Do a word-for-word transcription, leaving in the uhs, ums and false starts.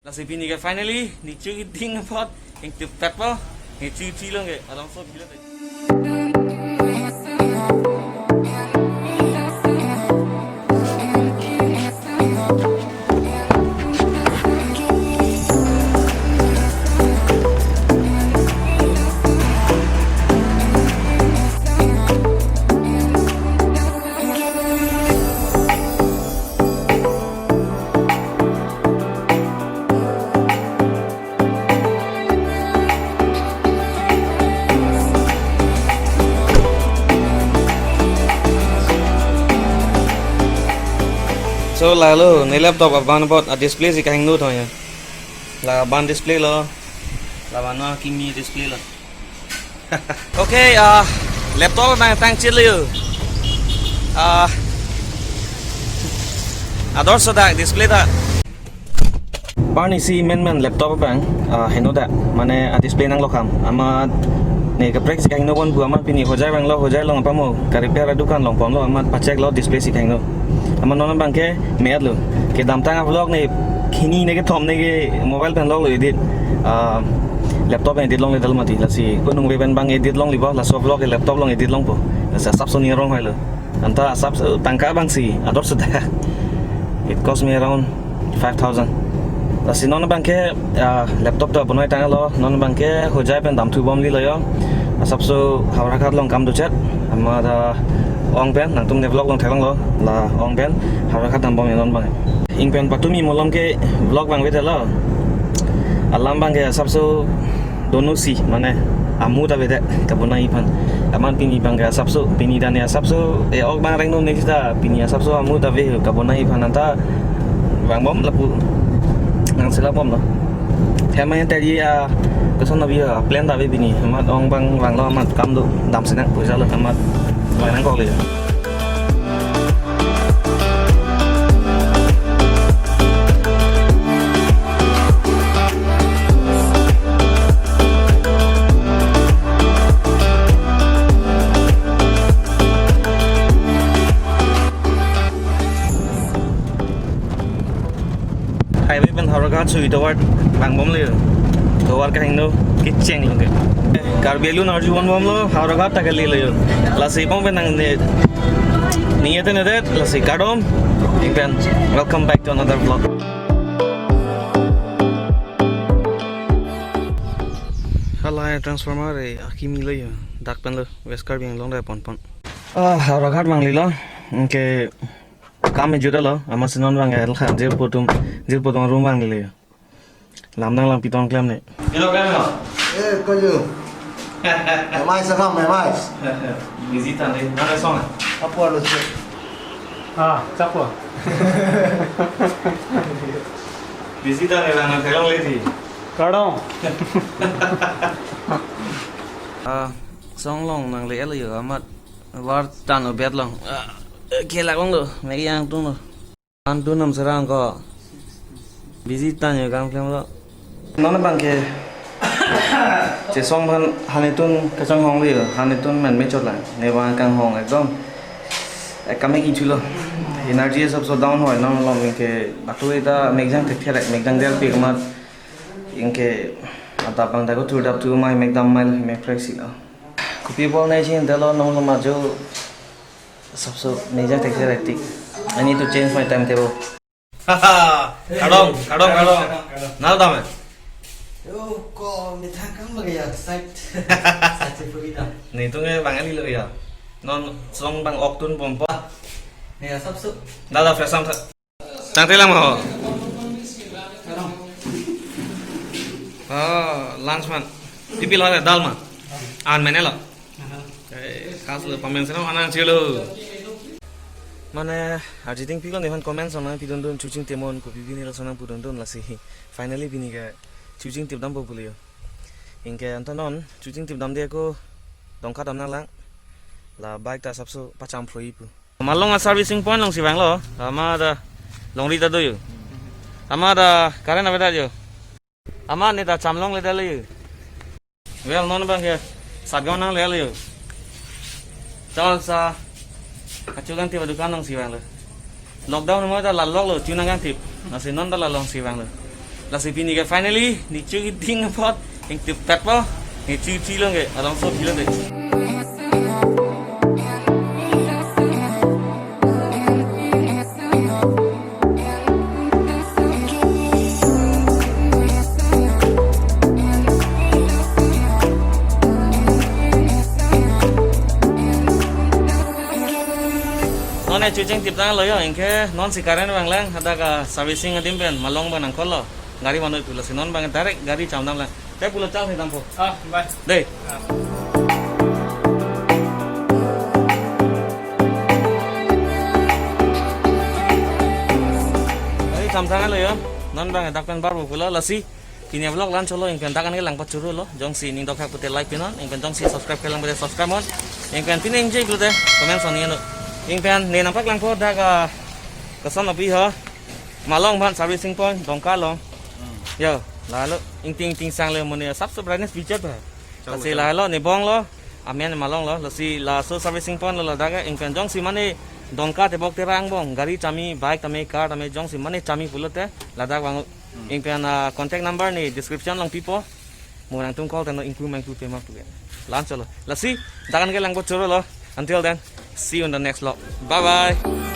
Lasi pini ke finally, ne chu iding apot, ingtup pet po, ne chu thi long ke, along so bilo te. So, lalo, ne laptop aban apot a display si kahingno tho ya. La aban display lo. La aban akimi display lo. Okay, ah, laptop abang tangchit lo yo. Ah, ador so dak display ta. Parni si menmen laptop abang, ah, heno dak. Mane a display nanglo kam. Amat ne kaprek si kahingno ponpo amat pini hojai abang lo, hojai along apamo. Ka repair adukan along ponlo amat pachek lo display si kahingno. Amat non abang ke me-et lo. Kedamtang a vlog ne hini ne kethom ne ke mobile pen lok lo edit. Ah, laptop pen edit longle dal mati lasi. Ko nungve pen abang edit longle ba laso vlog ke laptop along edit longpo. Lasi asap so ne arong hoi lo. Anta asap so tangka abang si ador so dak. It cost me around five thousand. Lasi non abang ke, ah, laptop ta bonai tanglo, non abang ke hojai pen damthu bom li lo yo. Asap so Howraghat along kam dochet. Amat ong pen nangtum ne vlog along theklonglo, la ong pen Howraghat dam bom non abang. Ing pen patumi malom ke vlog abang vete lo. Alam abang ke asap so dono si, mane amu ta vete kabonai aphan. Amat pini abang ke asap so, pini dan asap so, e ok abang rengno ne sita, pini asap so amu ta ve kabonai aphan anta vangbom lapu nang sila bom lo. Hema yang tadi ya, kesan nabi ya, plan ta ve pini. Amat ong abang vanglo amat kam do, dam sinang puja lo amat, mainang kok le. Highway pen Howraghat sui tovar vangbom le yo. Tovar kahingno kecheng lo ke. Karbi Anglong arju vangbom lo Howraghat ta kali lo yo. Lasi pong pen nang ne. Ni ete ne det, lasi kardom. Ing pen welcome back to another vlog. Halai transformer e akimi lo yo. Dak pen lo West Karbi Anglong da pon pon. Ah, Howraghat vangli lo. Ke kam e juda lo, amat si non abang el khan, jirpo atum, jirpo atum room vangli lo. Lam dang lang pitong klem ne. Hello, klem no? Eh, ko yo. Memai sakam, memai. Busy tan de, mana song? Apa lo sih? Ah, chapo. Busy tan de, lang nang thelong le di. Kardom. Ah, song long nang le el yo, amat. Var tan o bet long. Ah, kelak long lo, me yang tung lo. An tu nam serang ko. Busy tan yo kam klem lo. Non abang ke. Chesong aphan hanetun kachonghong le yo. Hanetun men me chot lang. Ne abang kanghong ekdom. Eh, kame ki chulo. Energy asap so down hoi non lo, ing ke batu eta megjang thekthe rek, megjang der pik amat. Ing ke adap abang ta ko tur dap tu mai mek dam mai mek prek si lo. Kopi bol nai chin dalo non lo majo. Asap so megjang thekthe rek tik. I need to change my timetable. Kardom, kardom, kardom. Nal dam eh? Yo, ko methang kam lagi ya, site. Site puri dam. Netum ke bang ali lo ya. Non song abang ok tun pom po. Ya, asap so. Dada fresh sam tha. Tangte lang ho. Kardom. Oh, lunch man. Pipi lo dal ma. An mene lo. Eh, khas lo pamen senang anang chilo. Mane, arjiting pilo nephan comment song nangpidun dun, chuching temon kopi bini lo song nangpidun dun lasi. Finally pini ke chuching tip dampo pu le yo. Ing ke anta non, chuching tip damde ko dongka dam nanglang. La bike ta asap so pacham phloi pu. Malong a servicing point along si vanglo. Amat da longri ta do yo. Amat da current ave ta yo. Amat ne ta cham longle ta le yo. Well, non abang ke Satgaon nangle le yo. Chal sa kachu kangthip adukan along si vanglo. Lockdown mo ta la lok lo, chu nang kangthip. Lasi non ta la along si vanglo. Lasi pini ke finally, ne chu keding apot, ingtip petpo, ne chu thi long ke, along so thi long ke. Non ne chu chingtip tanglo yo, anke non si current vanglang, hadak a servicing adim pen malong abang nangkok lo. Gari vannon pulo si non abang direct gari chamdamlang. Te pulo charge dampo. Ah, bye. Dei. Ah. Gari chamdamlo yo. Non abang dak pen barpo pulo lasi. Pini vlog la-an chotlo, ingpen dak an ke langpachorolo. Jongsi ning dokhak pute like pinon, ingpen jongsi subscribe kelang pute subscribe non. Ingpen pini ingje pute comment son yeno. Ingpen ne nangpaklangpo dak a koson api ho. Malong abang servicing point, Dongka along. Hmm. Yo, lalo, ingting ingting sang le mone, sap sap brightness bichot ba. Chalo, lasi chalo. Lalo, ne bonglo, amen malonglo, lasi laso servicing point lo ladak ke, ingpen jongsi mane Dongka Tebok Terang angbong, gari chami, bike tame, car tame, jongsi mane chami pulote, ladak vang. Hmm. Ingpen, ah, contact number ne description along pipo. Mo nangtum call tangnon ingpu ma ingpu pema puke. La-an chotlo. Lasi, dak an ke langpachorolo. Until then, see you in the next vlog. Bye bye.